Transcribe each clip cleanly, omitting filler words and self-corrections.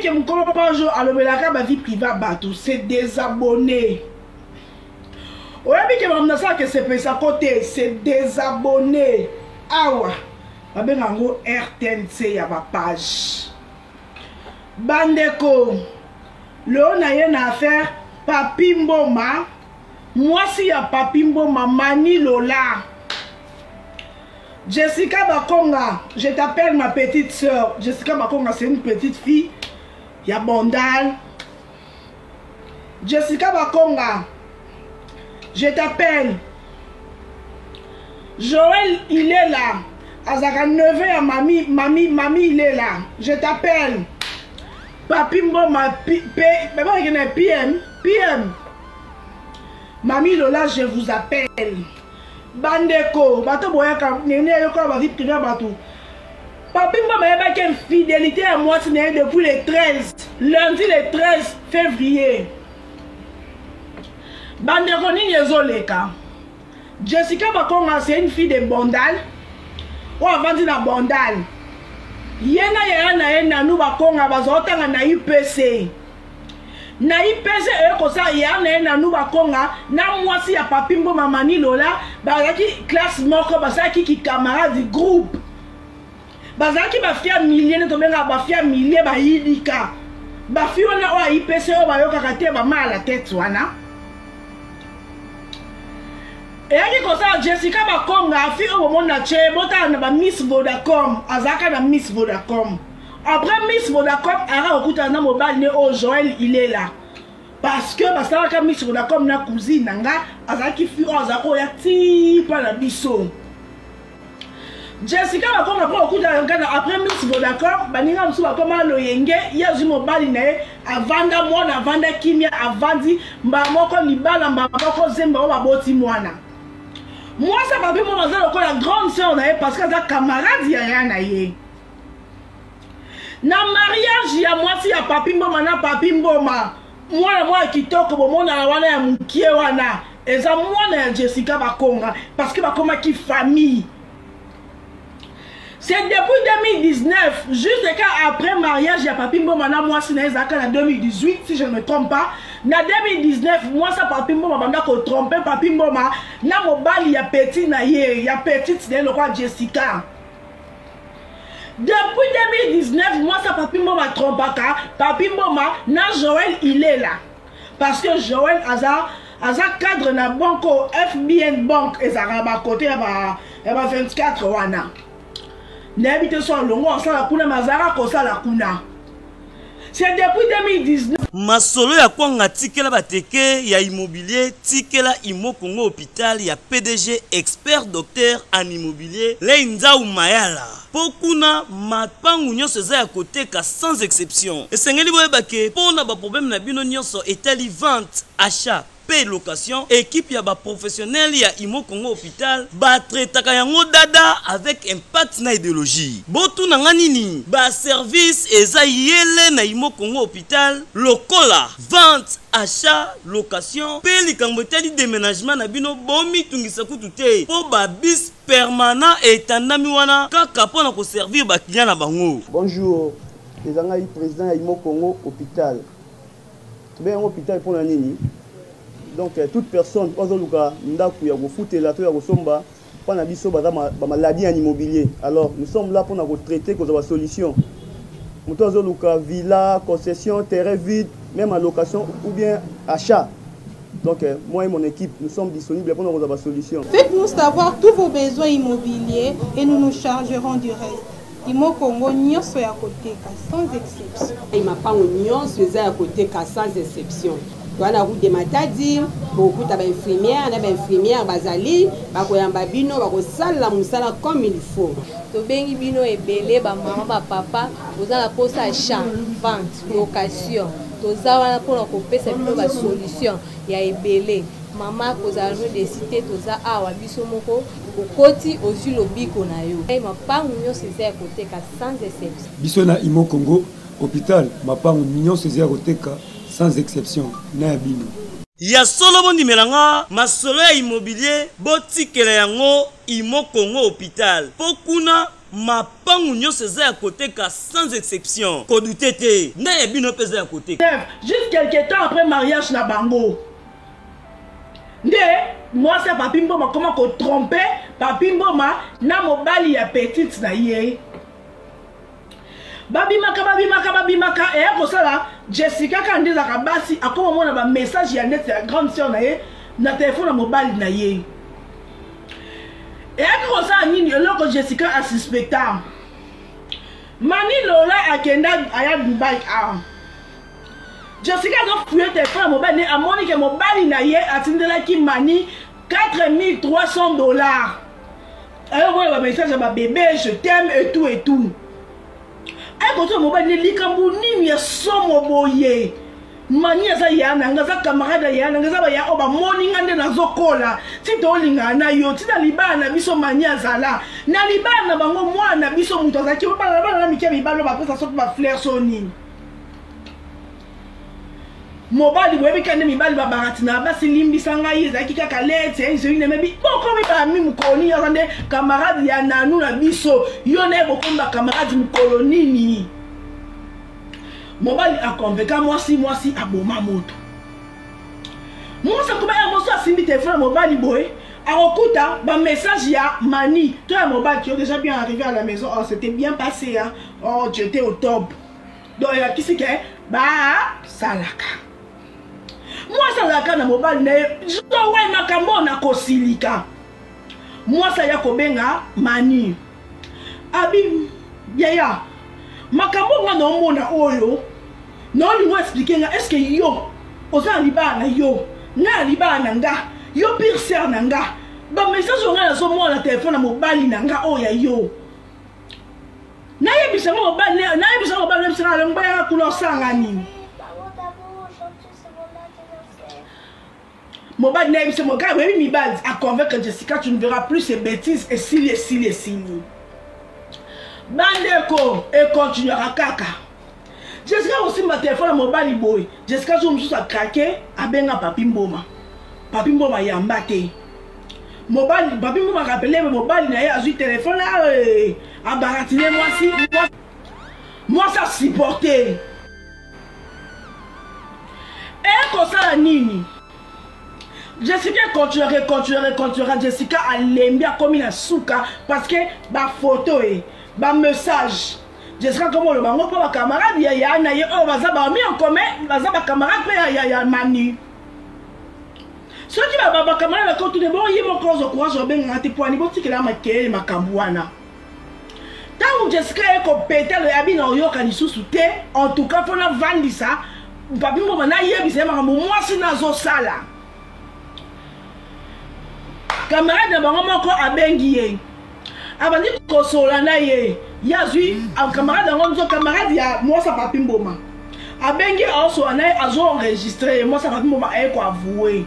Oyebi ke mokolo page oyo alobelaka ba vie privée ya bato, se désabonner. Oyebi ke makambo nasalaka esepelisa ko te, se désabonner. Awa babenga yango RTNC ya ba page. Bandeko, lelo na ye na affaire Papi Mboma, mwasi ya Papi Mboma, Mani Lola. Jessica Bakonga, je t'appelle ma petite sœur. Jessica Bakonga, c'est une petite fille. Ya Bandal. Jessica Bakonga, je t'appelle. Joël, il est là. Azaka neveu ya mami, mami, mami, il est là. Je t'appelle. Papi Mboma, P, P, PM, PM. Mami Lola, je vous appelle. Bandeko, bato boyaka nene ayoka ba vie privée ya bato. Papi Mboma ayebaki infidélité ya mwasi na ye depuis le 13, lundi le 13 février. Bandeko nini ezoleka? Jessica Bakonga c'est une fille de Bandal. Oyo avandi na Bandal. Ye na yaya na ye Nanou Bakonga bazotanga na UPC. Na IPC eye kosala yaya na ye Nanou Bakonga na mwasi ya Papi Mboma Mani Lola bazalaki classe moko, basalaki ki camarade groupe. Bazalaki ba fia milie nde tobengaka ba fia milie bayidika. Ba fille wana oyo ya IPC oyo bayokaka te ba mal à la tête wana. Eyaki kosala Jessica Bakonga fille oyo bomoni na tye botala na ba Miss Vodacom, azalaka na Miss Vodacom. Après Miss Vodacom ayaka kokutana na mobali ne oyo Joël Ilela. Parce que basalaka Miss Vodacom na cousine na nga azalaki fille oyo azalaka koya ti pa na biso. Jessica bakoma mpo kokutana nga na après Miss Vodacom, baninga mosusu bakoma loyenge, ye azwi mobali na ye avanda mwana avanda kimia avandi mbala moko libala mbala moko zemba oyo baboti mwana. Mwasi ya Papi Mboma aza lokola grande sœur na ye parce que aza camarade ya yaya na ye. Na mariage ya mwasi ya Papi Mboma na Papi Mboma, mwana mwana kitoko bomonaka wana ya mokie wana eza mwana ya Jessica Bakonga parce que bakomaki famille. C'est depuis 2019, juste quand après mariage ya Papi Mboma na mwasi na ye ezalaka na 2018 si je ne me trompe pas. Na 2019 mwasi ya Papi Mboma banda ko tromper Papi Mboma na mobali ya petit na ye, ya petite na ye lokola Jessica. Depuis 2019 mwasi ya Papi Mboma trompaka Papi Mboma na Joël Ilela. Parce que Joël aza aza cadre na banque FBN Bank ezalaka ba côté ya ba ya ba 24 wana. Nayebi te so alongo asala kuna mais azalaka kosala kuna. C'est depuis 2019. Masolo ya kwanga tikela bateke ya immobilier tikela Immo Congo Hopital ya PDG expert docteur en immobilier Ley Nzau Mayala po kuna mapangu nionso eza ya koteka sans exception. Esengeli boyeba ke po na ba problème na bino nionso etali vente, achat pe location, equipe ya ba professionnels ya Immo Congo Hopital ba traitaka yango dada avec impact na ideologie. Botuna nga nini? Ba services eza yele na Immo Congo Hopital lokola vente, achat, location pe likambo etali demenagement na bino bomitungisa kutu te po ba bus permanent etandami wana kaka po na ko servir ba clients na bango. Bonjour, eza ngai president ya Immo Congo Hopital. Tobengi yango hôpital pona nini? Donc toute personne oyo azoluka ndako ya kofutela to ya kosomba mpo na biso baza ba maladie en immobilier. Alors nous sommes là pona ko traiter kozwa ba solution. Moto azoluka villa, concession, terrain vide, même en location ou bien achat. Donc moi et mon équipe, nous sommes disponibles pour nous avoir solution. Faites-nous savoir tous vos besoins immobiliers et nous nous chargerons du reste. Immo Congo nyonso ya koteka sans exception. Mapango nyonso eza ya koteka sans exception. Toza na route de Matadi, bokokuta ba infirmière na ba infirmière bazali, bakoyamba bino, bakosala mosala comme il faut. Tobengi bino ebele ba mama ba papa, boza na posa achat, vente, location. Toza wana mpona kopesa bino ba solution ya ebele. Mama kozala no desi te, toza awa biso moko, okoti ozwi lobiko na yo. Mapangu nyonso eza ya koteka sans exception. Biso na Immo Congo Hopital mapangu nyonso eza ya koteka sans exception na ya bino. Ya solo bondimela nga masolo ya immobilier botikela yango Immo Congo Hopital po kuna. Mapangu nyonso eza ya koteka sans exception. Ko douter te, na ya bino pe eza ya koteka. Juste quelque temps après mariage na bango nde mwasi ya Papi Mboma akoma ko tromper Papi Mboma na mobali ya petite na ye. Babimaka babimaka babimaka eya kosala Jessica kaka nde ezalaka basi akoma mona ba message ya neti ya grande sœur na ye na telefone ya mobali na ye. Eyaki kosala nini eloko Jessica asuspecta Mani Lola akenda aya Dubai awa. Jessica azofuye telefone ya mobali ne amoni ke mobali na ye atindelaki Mani 4300 dollars. Ayokoya ba message ya ba bebe je t'aime et tout et tout. Ayekotoya mobali ne likambo nini ya somo boye. Mani aza yaya na nga aza camarade ya yaya na nga eza ba yaya oyo bamoni nga nde nazokola ti tolingana na yo ti na libala na biso mani azala na libala na bango mwana na biso moto azalaki bana na bana na mike mibali oyo bapesa soki bafleur so nini mobali boyebi kaka nde mibali babaratina basi limbisa ngai ezalaki kaka lete ezoinemebi bokomi bami mokolo nini aza nde camarade ya nanu na biso yo na ye bokomi bacamarade mokolo nini mobali aconveka mwasi mwasi aboma moto mwasi akoma ya moso asimbi telefone ya mobali boye akokuta bamessage ya mani to ya mobali tu es déjà bien arrivé à la maison oh c'était bien passé hein? oh tu étais au top donc elakisi ke basalaka mwasi azalaka na mobali na ye zowai makambo oyo nakosilika mwasi aya kobenga mani abi yaya makambo nga naomona oyo naolingo explike nga estce yo oza na libala na yo nga na libala na nga yo pire sœur na nga bamessage oyo nga nazomona na telefone na mobali na nga oyo ya yo nayebisa ngo mobali nayebisa ngo mobali nayebisa nga alongo yanga kuna osanga nini mobali nayebisa mo kaka boyebi mibali aconvaincre Jessica tu ne verras plus ces bêtises esili esili esili bandeko econtinuaka kaka Jessica kosimba telefone ya mobali boye Jessica jour mosusu akrake abenga papi mboma papi mboma yamba te mobali papi mboma rappele mobali na ye azwi telefone eh, abaratine mwasi mwasi asupporte ekosala nini jessica continuera continuera continuera jessica alembi akomi na suka parce que bafoto e bamessage jessica komi oloba yango mpo bacamarade ya ya na ye oyo baza bami en commun baza bacamarade mpe ya, ya, ya mani soki bacamarade bakotune bongo ye moko ozwa courage obengaka te poani botikela makelele makambo wana ntango jessica ye kopeta loyabi na oyoka lisusu te en tout cas mpo navandisa papi mboma nayebisa ye makambo mwasi nazosala camarade na bango moko abengi ye abandi kosolola na ye ye azwi camarade yango nzo camarade ya mwasi ya papi mboma abengi aosolola na ye azo enregistre ye mwasi ya papi mboma aye koavoue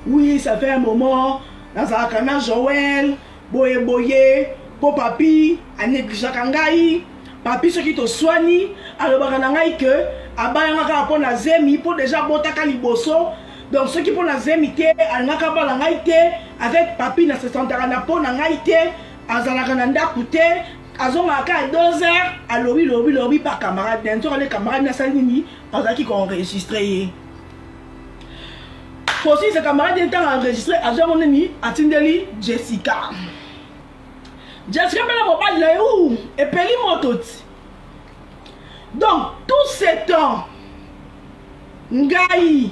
oui ça fait un moment nazalaka na joel boye boye mpo papi anegligeaka ngai papi soki toswani alobaka na ngai ke abalanga kaka mpo na zemi mpo deja abotaka liboso donc soki mpo na zemi te alingaka abala ngai te avec papi na sesantaka na mpo na ngai te azalaka na ndako te azongaka kaka 2 heures alobi lobi lobi pa camarade na nzoka nde camarade nasali nini azalaki koenregistre ye kosilisa camarade ye ntango enregistre azwi yango nini atindeli jessica jessica mpe na mobali na ye u epeli moto ti donc tout ce temps ngai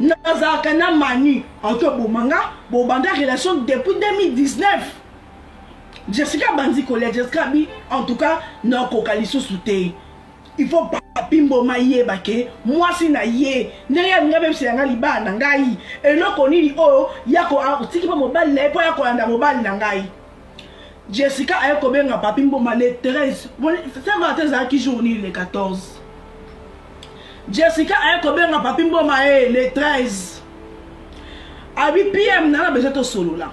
nazalaka na manu aoki oboma nga bobanda relation depuis 2019 jessica abandi kolia jessica abi en tout cas nakoka lisusu te il faut papi mboma yeba ke mwasi na ye ndenge alingi abebisela ngai libala na ngai eloko nini oyo yako atiki mpo mobali na ye mpo ya kolanda mobali na ngai jessica aye kobenga papi mboma le 13 saint valentin ezalaki jour nini le 14 jessica aye kobenga papi mboma ye le 13 abi pm nana besoin tosolola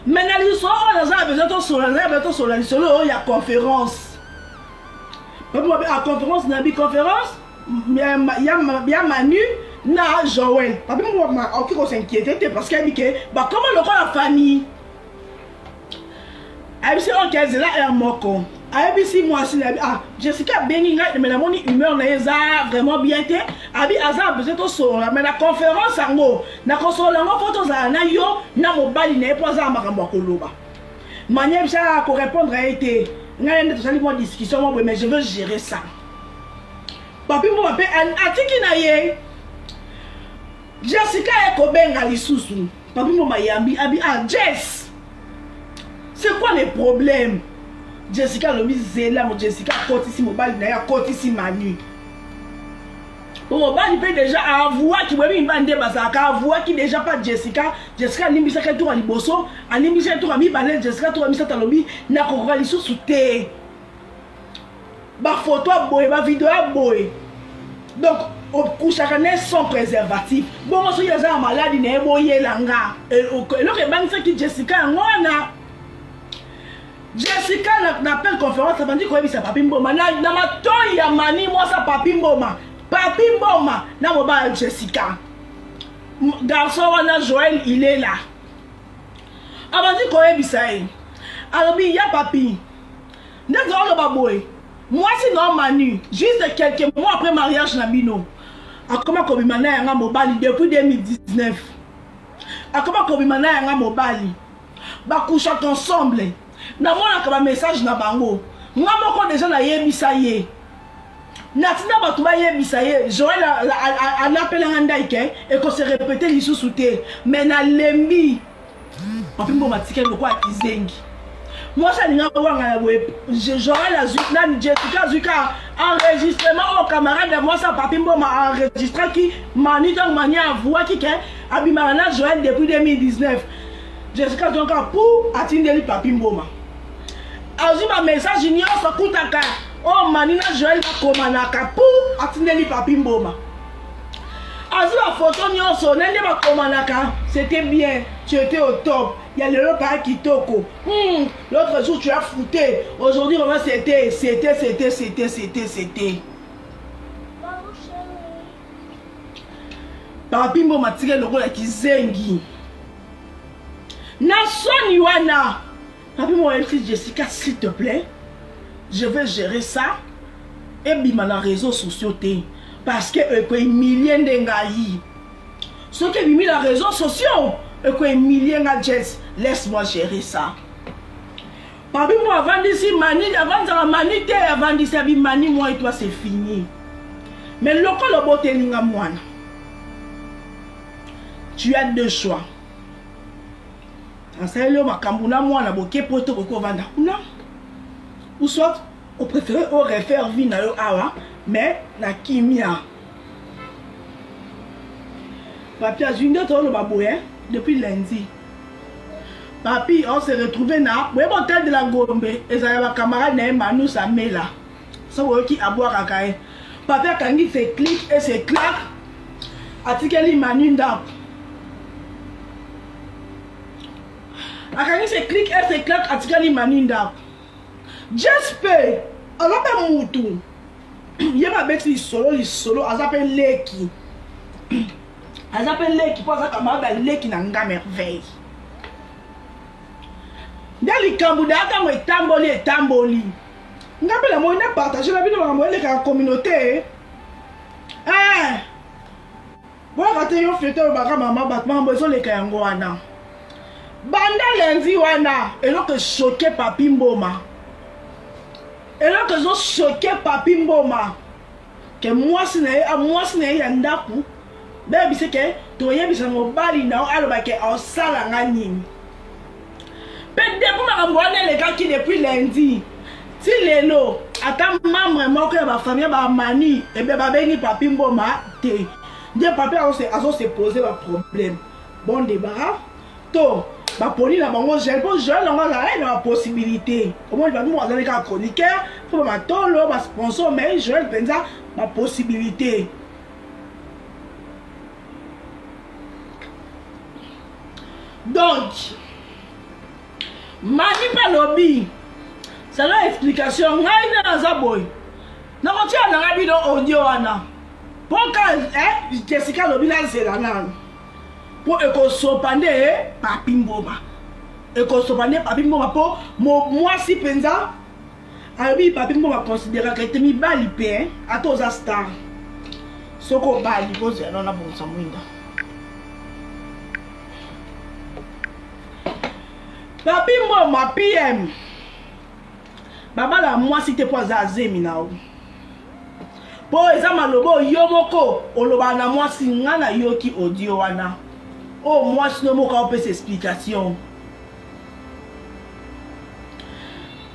me na lisolo oyo naza na besoin tosolola naza na besoin tosolola lisolo oyo ya conférence papi mabe a conférence na bi conférence ya, ya manu na joel papi mobama akoki kos'inquiéter te parce que ayebi ke bakoma lokola famille. Ayebisi ok zela heure moko. Ayebisi mwasi na ah Jessica abengi ngai mais namoni humeur na ye eza vraiment bien te. Abi aza besoin tosolola mais na conférence yango nakosolola yango mpo tozala na yo na mobali na ye mpo aza na makambo ya koloba. Mani ayebisi akorépondre ye te. Ngai nde tosali mwa discussion mwa boye mais je veux gérer ça. Papi Mboma mpe atiki na ye. Jessica aye kobenga lisusu. Papi Mboma ayambi abi ah Jess c'est quoi le problème? Jessica alobi zela mo Jessica akotisi mobali na ye akotisi Manu. Po mobali mpe deja avouaki boyebi mibali nde bazalaka avouaki deja pa Jessica. Jessica alimbisaki ye tour ya liboso, alimbisi ye tour ya mibale, Jessica tour ya misato alobi nakokoka lisusu te. Ba photo ya boye, ba video ya boye. Donc okushaka ne sans préservatif. Bongo soki aza na maladi na ye boyela nga. Eloko ebangisaki Jessica yango wana. Jessica na, na appel conférence abandi koyebisa Papi Mboma na, na matoi ya Mani mwasa Papi Mboma. Papi Mboma na mobali Jessica. Garçon wana Joël il est là. Abandi koyebisa ye. Alobi ya Papi. Nde oloba boye mwasi na Manu juste quelques mois après mariage na bino akoma kobima na yanga mobali depuis 2019 akoma kobima na yanga mobali bakushaka ensemble namonaka ba message na bango nga moko deja nayebisa ye natinda bato bayebisa ye Joël alapelanga ndai ke ekose répéter lisusu te mais nalembi Papi Mboma atikali lokola kizengi. Mwasi alinga wanga na boye Joël azwi nani Jessica azwi ka enregistrement oyo camarade ya mwasi ya Papi Mboma enregistraki Mani ntango Mani avouaki ke abimaka na Joël depuis 2019. Jessica azwi kaka pou atindeli Papi Mboma. Azwi ba message nyonso akutaka oyo Mani na Joël bakomanaka pou atindeli Papi Mboma. Azwi ba photo nyonso na nde bakomanaka c'était bien tu étais au top ya lelo paa kitoko l'autre jour tu as fouté aujourd'hui vraiment c'était c'était c'était c'était c'était c'était Papi Mboma atikali lokola kizengi na soni wana. Papi Mboma ayebisi Jessica s'il te plaît je vais gérer ça ebima na réseaux sociaux te parce que ekohumilie nde ngai soki ebimi na réseaux sociaux ekohumilie nga Jess laisse moi gérer ça. Papi Mboma avandisi Mani avandisaka Mani te avandisi abi Mani moi et toi c'est fini mais lokola oboteli nga mwana tu as deux choix. Asaleli yo makambo na mwana boke poto okoki kovanda kuna ou soit opréféré o refaire vie na yo awa mais na kimia. Papi azwi nde toloba boye depuis lundi. Papi on se retrouve na boye hotel de la Gombe ezala ba camarade na ye Manu Samela. So boyoki abwakaka ye. Papi akangi ses clics et ses claques atikeli Manu ndako. Akangi ses clics et ses claques atikali Manu ndako. Jess pe aza pe mutu ye babeti lisolo lisolo aza pe leki aza pe leki po aza camarade ya leki na nga merveille nde likambo da ntango etamboli etamboli nga mpe namoni na partage na bino makambo elekaka communauté eh boyaka te yo fete olobaka mama bato makambo ezoleka yango wana banda lundi wana eloko echoke Papi Mboma eloko ezochoke Papi Mboma ke mwasi na ye mwasi na ye ya ndako bayebise ke toyebisa mobali na yo aloba ke osala nga nini mpe depuis makambo wana elekaki depuis lundi ti lelo ata membre moko ya bafamille ya bamani ebe babengi Papi Mboma te nde Papi azose pose baproblème bon débarras to baponi na bango Joël mpo Joël yango azalaki na bapossibilité omoni Papi Mboma azali kaka chroniqueur mpo bamatolo basponsor mais Joël mpenza bapossibilité. Donc Mani mpe alobi sala explication ngai nde naza boye nakotia na ngai bino audio wana mpo ka Jessica alobi nazela nanu mpo ekosopa nde Papi Mboma. Ekosopa nde Papi Mboma mpo mwasi mpenza alobi Papi Mboma consideraka ete mibali mpe ata oza star soki obali bozela nano nabongisa mwinda. Papi Mboma PM babala mwasi te mpo aza azemi na yo mpo eza maloba oyo yo moko olobaka na mwasi. Nga nayoki audio wana oyo mwasi no moko aopesa explication.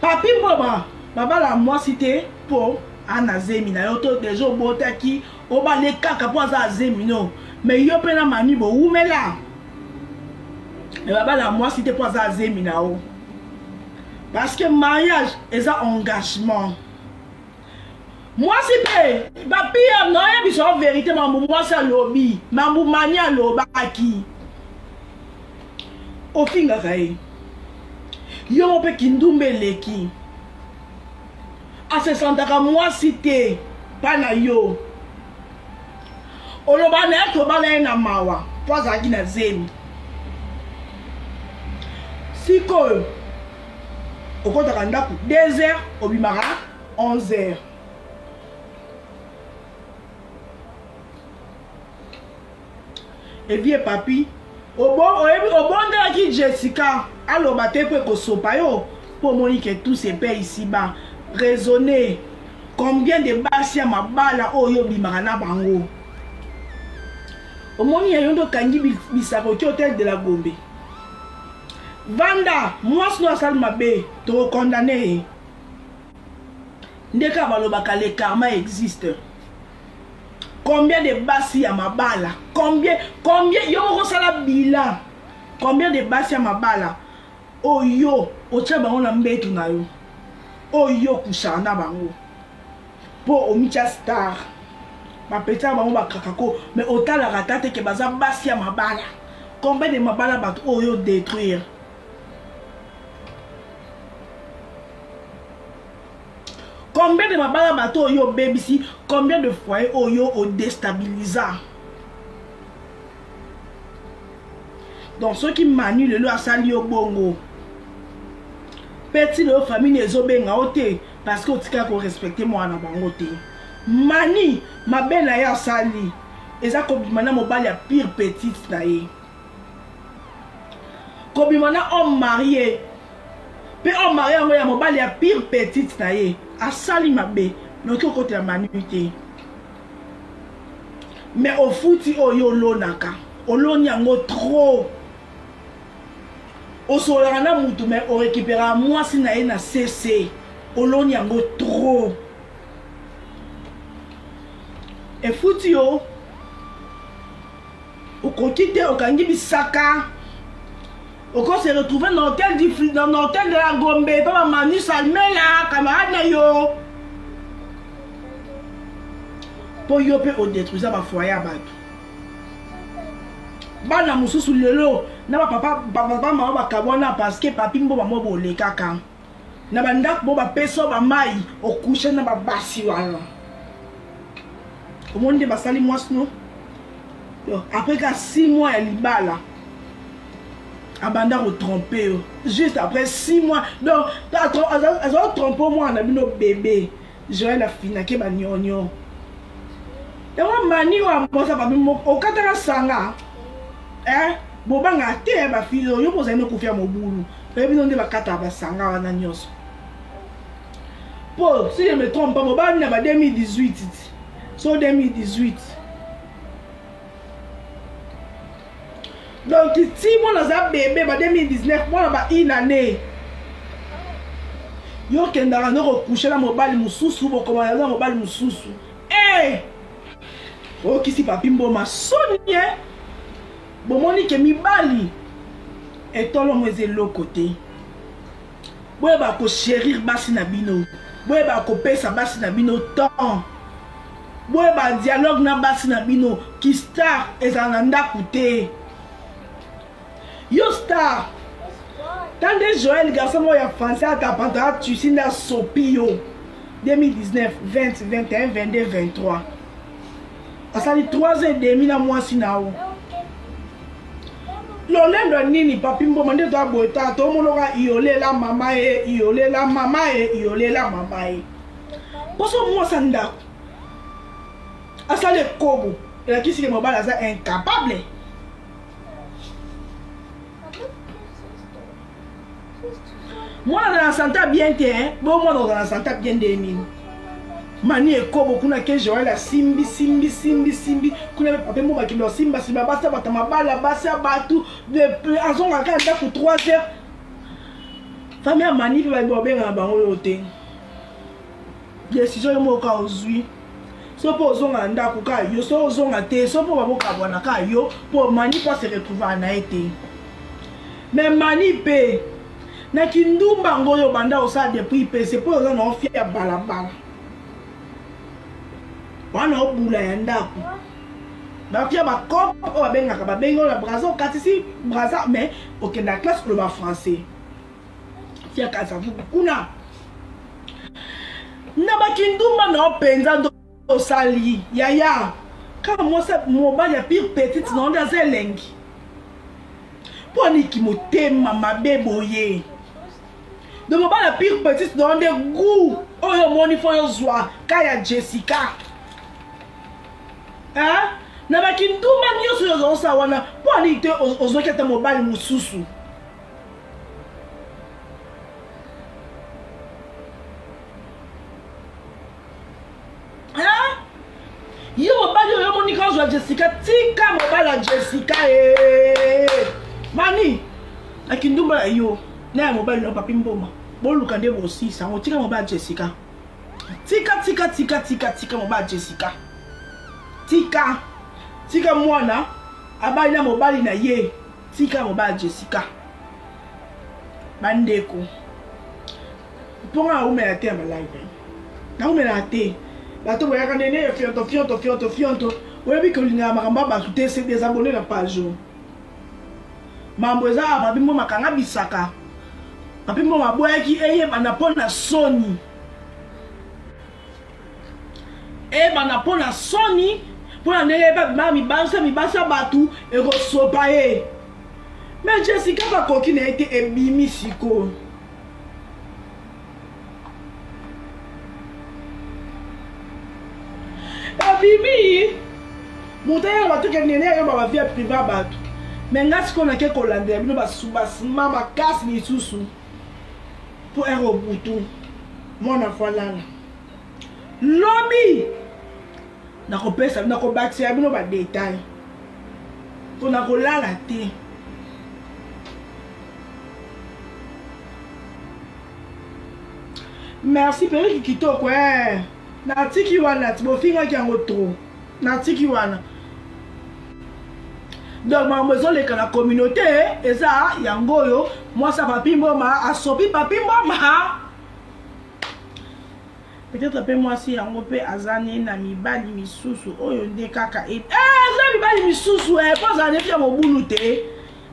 Papi Mboma babala mwasi te mpo ana zemi na yo to deja obotaki, obale kaka mpo aza azemi no me yo mpe na mami bowumela me babala mwasi te mpo aza azemi na yo parce que mariage eza engagement. Mwasi mpe bapia naoyebisa yo verité, mambu mwasi alobi, mambu mani alobaki, ofingaka ye yo mo mpe kindumba eleki, asesantaka mwasi te mpa na yo, oloba na ye tobala ye na mawa mpo azalaki na zemi. Sikoyo okotaka ndako 2 heures, obimaka 11 heures. Evie Papi oyebi obondelaki Jessica aloba te mpo ekosopa yo mpo omoni ke tout se paye ici bas. Raisonner combien de basi ya mabala oyo obimaka na bango, omoni ya yo nde okangi bisako oki hotel de la Gombe. Vanda mwasi no asali mabe, tokokondane ye nde kaka balobaka le karma existe. Combien de basi ya mabala, combien, combien yo moko osala bilan, combien de basi ya mabala oyo otia bango na mbetu na yo, oyo okusaka na bango mpo omitia star, bapetaka bango bakakako, mais otalaka ata te ke baza basi ya mabala. Combien de mabala bato oyo détruire? Combien de mabala bato oyo obebisi? Combien de foyer oyo odestabiliza? Donc soki Manu lelo asali yo bongo mpe ti lelo famille ezobenga yo te parce que otikala korespecte mwana na bango te. Mani mabe na ye asali eza kobima na mobali ya pire petite na ye, kobima na homme marié mpe homme marié yango ya mobali ya pire petite na ye. Asali mabe, noki okotela Manu te, mais ofuti oyo olonaka, oloni yango trop. Osololaka na mutu mais orécupéraka mwasi na ye na cc, oloni yango trop, efuti yo. Okoki te, okangi bisaka, oko se retrouver na hôtel du dans l'hôtel de la Gombe pa ba Manu Salmela camarade na yo mpo yo mpe odétruisa bafoyer ya bato. Bana mosusu lelo na bapapa bapapa mama bakabwana parce que Papi Mbo bango bolekaka na bandako bo bapesa bamai okushe na babasi wana, omoni nde basali mwasi no après ka 6 mois ya libala abanda kotrompe yo juste après 6 mois. Donc aza kotrompe mwana na bino bébé Joel, afinake banyonyo yango. Mani oyo amosa Papi moko okataka sanga eh, bobanga te bafili oyo bozali nokufi ya mobulu, oyebi no nde bakataka basanga wana nyonso. Po si je me trompe pas, bobani na ba 2018 so 2018, donc ti mwana aza bebe ba 2019, mwana ba une année, yo okendaka nde kokushe na mobali mosusu, bokomana na mobali mosusu. E okisi Papi Mboma soni e bomoni ke mibali etolongo eza eloko te. Boyeba kochérir basi na bino, boyeba kopesa basi na bino temps, boyeba dialogue na basi na bino. Ki star ezala na ndako te. Yo star ta nde Joel, garçon moko ya français atapantaka tusi nde asopi yo 2019 20 21 22 23, asali 3 ans et demi na mwasi na yo. Lolendo ya nini papi mboma nde toya boye ta tomonoka iyolela mama ye iyolela mama ye iyolela mama ye mposo mwasi ya ndako asali ekobo elakisi ke mobali aza incapable. Mwana aza na sante bien te, bo mwana oza na sante bien nde nini? Mani ekobo kuna ke Joël asimbi simbi simbi simbi kuna pe pape mboma akende osimba simba basi ya bato mabala basi ya bato azonga kaka ndako 3 heures. Famille ya Mani mpe babengaka bango yo te, decision yo moko kaka ozwi so mpo ozonga na ndako kaka yo, so ozonga te, so mpo babokabwana kaka yo, mpo Mani mpo ase retrouvaka na ye te. Mais Mani mpe na kindumba yango oyo obanda kosala depuis ipese mpo oza na ofia ya balabala wana obula ya ndako bafia bacope oyo babengaka babengi oyo na braza okatisi braza mais okenda classe koloba français fia kasavubu kuna na bakindumba na yo mpenza ndo osali yaya kaka mwasi mobali ya pire petite na yo nde aza elengi mpo aniki motema mabe boye donc mobali ya pire petite na yo nde gout oyo omoni fo yozwa ka ya Jessica, hein? Na bakindumba nyonso oyo ozosala wana mpo aniki te ozwaki ata mobali mosusu. Yo mobali oyo omonika ozwa Jessica, tika mobali ya Jessica e mani na kindumba ya yo na ya mobali na papi mboma boluka nde bosisa yango. Tika mobali ya Jessica, tika tika tika tika tika mobali ya Jessica, tika tika mwana abali na mobali na ye, tika mobali ya Jessica. Bandeko, mpo nga naumela te ya balive, naumela te. Bato boyaka nene ya fionto fionto fionto fionto, oyebi kolingaka makambo ya bato te. Se désabonner na page oyo. Mambo eza awa, papi mboma kanga bisaka. Papi mboma aboyaki eyebana mpo na soni, eyebana mpo na soni, mpo na ndenge babima mibasa mibasa bato ekosopa ye. Mais Jessica bakoki na ye te, ebimi sikoyo. Ebimi moto ayaka bato ke nene ayoba bavie ya privé ya bato. Me nga sikoyo nake kolandela bino basubasima makasi lisusu mpo ere obutu mwana fo alala. Lobi nakopesa, nakobakisela bino badetail mpo nakolala te. Merci periki kitoko eh. Natiki wana ti bofingaki yango trop, natiki wana. Donc makambo ezoleka na communauté eza yango oyo mwasi ya papi mboma asopi papi mboma. Peut-être mpe mwasi yango mpe aza ne na mibali misusu oyo nde kaka e aza mibali misusu e mpo azala nefi ya mobulu te.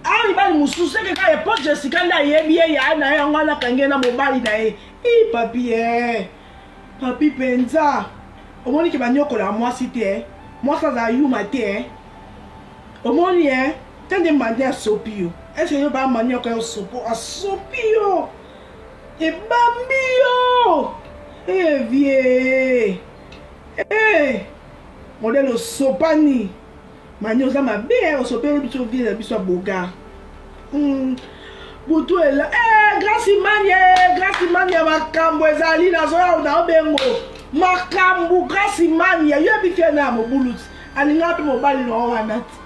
A mibali mosusu eke kaka epo Jessica nde ayebi ye ya na ye yango wana akangi ye na mobali na ye. I papi e papi mpenza omoni ke banyokolaka mwasi te, mwasi azala yuma te. Omoni e te nde mani asopi yo, eske yo bamani oka yo sopo asopi yo ebambi yo evie e modele osopani mani oza mabe, osopeli biso vie na biso ya bogar. Butu ela grâce mani, grâce mani ya makambo ezali nazoya na obengo makambo. Grâce mani ya yoyebi fie na ya mobulu ti alingaka mpe mobali na wana ti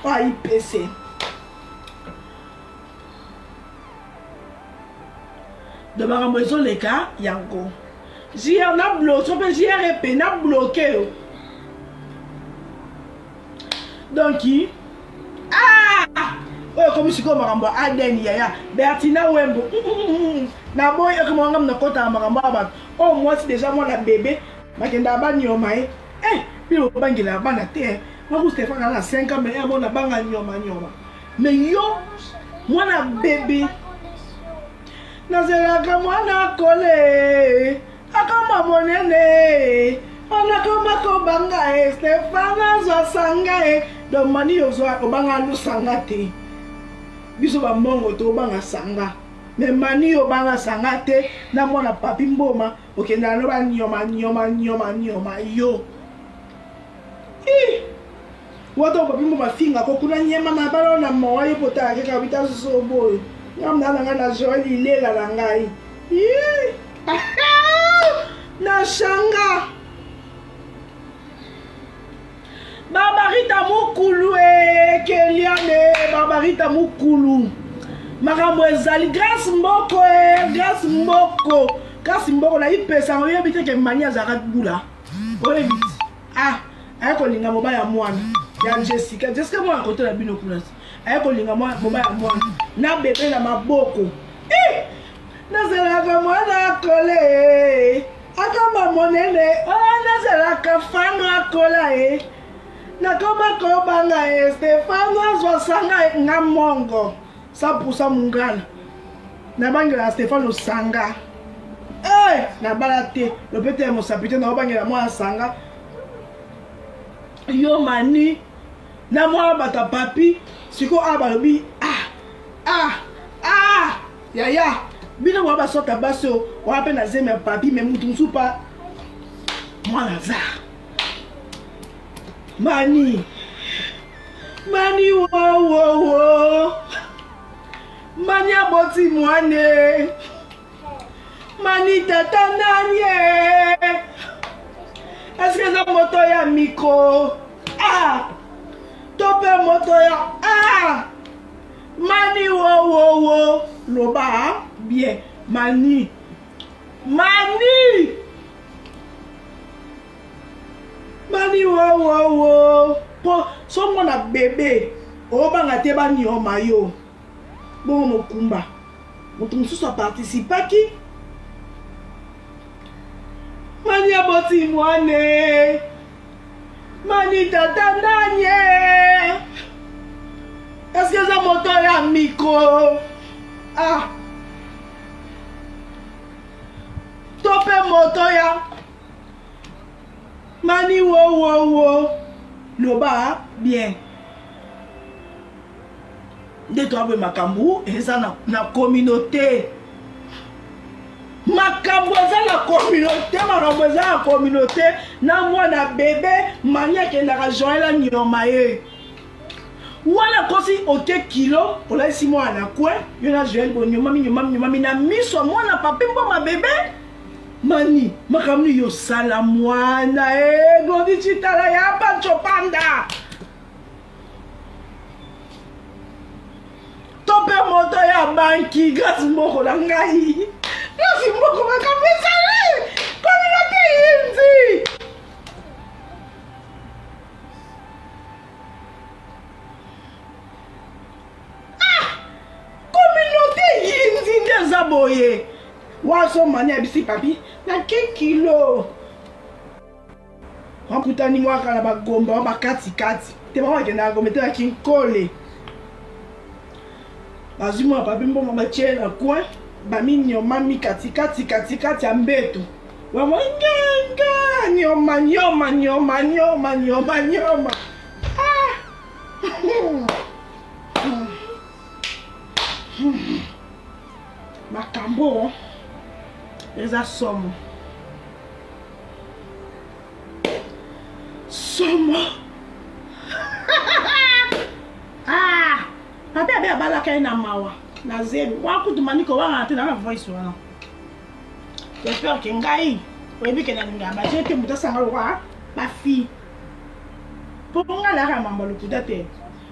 oyo ayipese de makambo ezoleka yango. Jr na bloke mpe jr epe na bloke yo. Donc ah oyo ekomi sikoyo makambo ya ADN yaya Bertina Wembo naboyi ekoma ngam nakotaka makambo ya bato oyo. Mwasi deja mwana bebe bakendaka banioma ye bino bobangelaka bana te. Mwaku Stéphane aza na 5 ans mais amona banga nyoma nyoma, mais yo mwana bebe nazelaka mwana kole akoma monene onakoma kobanga ye. Stéphane azwa sanga ye. Donc mani ozwa obanga lusanga te. Biso ba mongo tobanga sanga. Mais mani yo banga sanga te na mwana papi mboma okendaka no banyoma nyoma nyoma nyoma yo. Ih! Wata papi mboma finga ko kuna nyema na bala na mawa yo pota kaka bita zobo. Ngam na nga na Joël ilela na ngai. Ih! Na shanga. Barbarita Mukulu e Keliane Barbarita Mukulu makambo ezali Grace Mboko e Grace Mboko Grace Mboko na ipesa oyebi te ke mani azalaka bula oyebi te ah aye kolinga mobali ya mwana ya Jessica Jessica mwana kote na bino kuna aye kolinga mobali ya mwana na bebe na maboko eh nazalaka mwana kole akoma monene o oh, nazalaka fano akola ye nakoma kobanga ye stefano azwa sanga nga mongo sapusa mongala nabangela stefano sanga e eh, nabala te lopete ya mosapi te naobangela mwana sanga yo mani na mwana bato ya papi sikoyo awa balobi ah ah ah yaya bino bwa basota basi oyo wana mpe na zemi ya papi me mutu mosusu pa mwana aza mani mani wowowo mani aboti mwane mani tata nani eske eza moto ya mikro ah to mpe moto ya ah Mani wo wo wo loba bien mani mani mani wo wo wo po so mwana bebe obanga te banioma yo bongo mokumba moto mosusu aparticipaki mani aboti mwane mani tata nanye eske eza moto ya mikro ah to mpe moto ya mani wowowo loba bien nde toaboye makambo eza na, na communauté makambo eza na communauté makambo eza na communauté na mwana bebe mani akendaka joel anyoma ye wana kosi oke kilo olalisi mwana na coin yo na joel bonyomami nyomami nyomami na miso ya mwana papi mboma bebe mani makambo nini yosala mwana e glodi citala ya panco panda to mpe moto ya banki grâce mboko na ngai grâce mboko makambo ezali communauté yinzi ah communauté yinzi nde eza boye waso mani abisi papi nake kilo bakutani mwaka na bagomba wa bakatikati te bango bakendaka gombe te na kinkole bazwi mwa papi mbongo batie na coin baminyomami katikati katikati ya mbeto bango ngenga nyoma nyoma nyoma nyoma nyoma nyoma ah! makambo eza somo somo ah papi abe abalaka ye na mawa na zemi wana kutu maniko wangana te na na voice wana j'espère ke ngai oyebi ke nalingaka baje te moto asanga lokwa bafille mpo ngai nayaka mambo lokuta te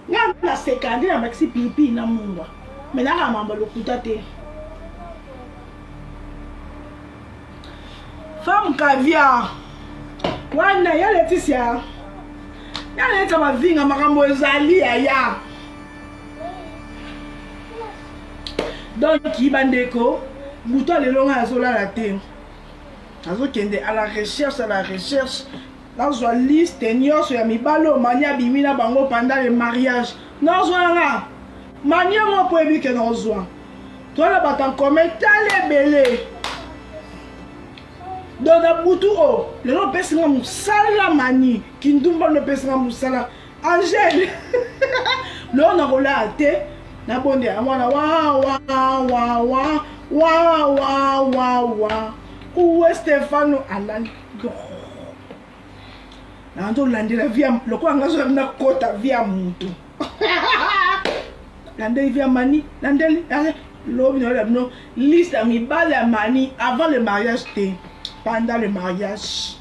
ngai naseka nde nabakisi pilipili na mungwa me nayaka mambo lokuta te femme caviar wana ya leticia ya leticia mavinga makambo ezali yaya donc bandeko butu ya lelo ngai azolala te azokende à la recherche à la recherche nazwa liste nyonso ya mibali oyo mani abimi na bango pendant le mariage nazwa yanga mani yango mpo yebi ke nazwa toza na bato en commun tala ebele donc na butu oyo oh, lelo opesi nga mosala mani kindumba nde opesi nga mosala angele lelo nakolala te. Nabondela mwana wa wa wa wa wa wa wa wa uwe Stefano alali. Nazolandela vie lokola nga zola nakota vie ya mutu. Landeli vie ya mani, landeli lobi na bino liste ya mibali ya mani avant le mariage te, pendant le mariage.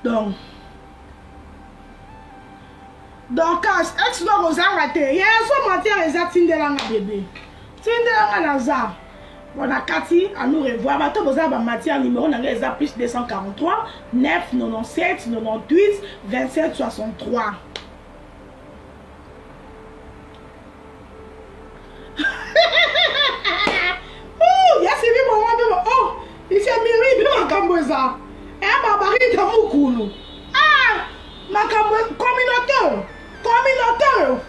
Donc Dorcas, ex no akozanga te. Ye so matière eza tindela nga bebe. Tindela nga naza. Bon na kati à nous revoir. Bato boza ba matière numéro na nga eza plus 243 9 97 98 27 63. Ouh, ya sivi bongo mpe oh, isi miri mpe makambo eza. Eh babarita mukulu. Ah, makambo communauté, communauté.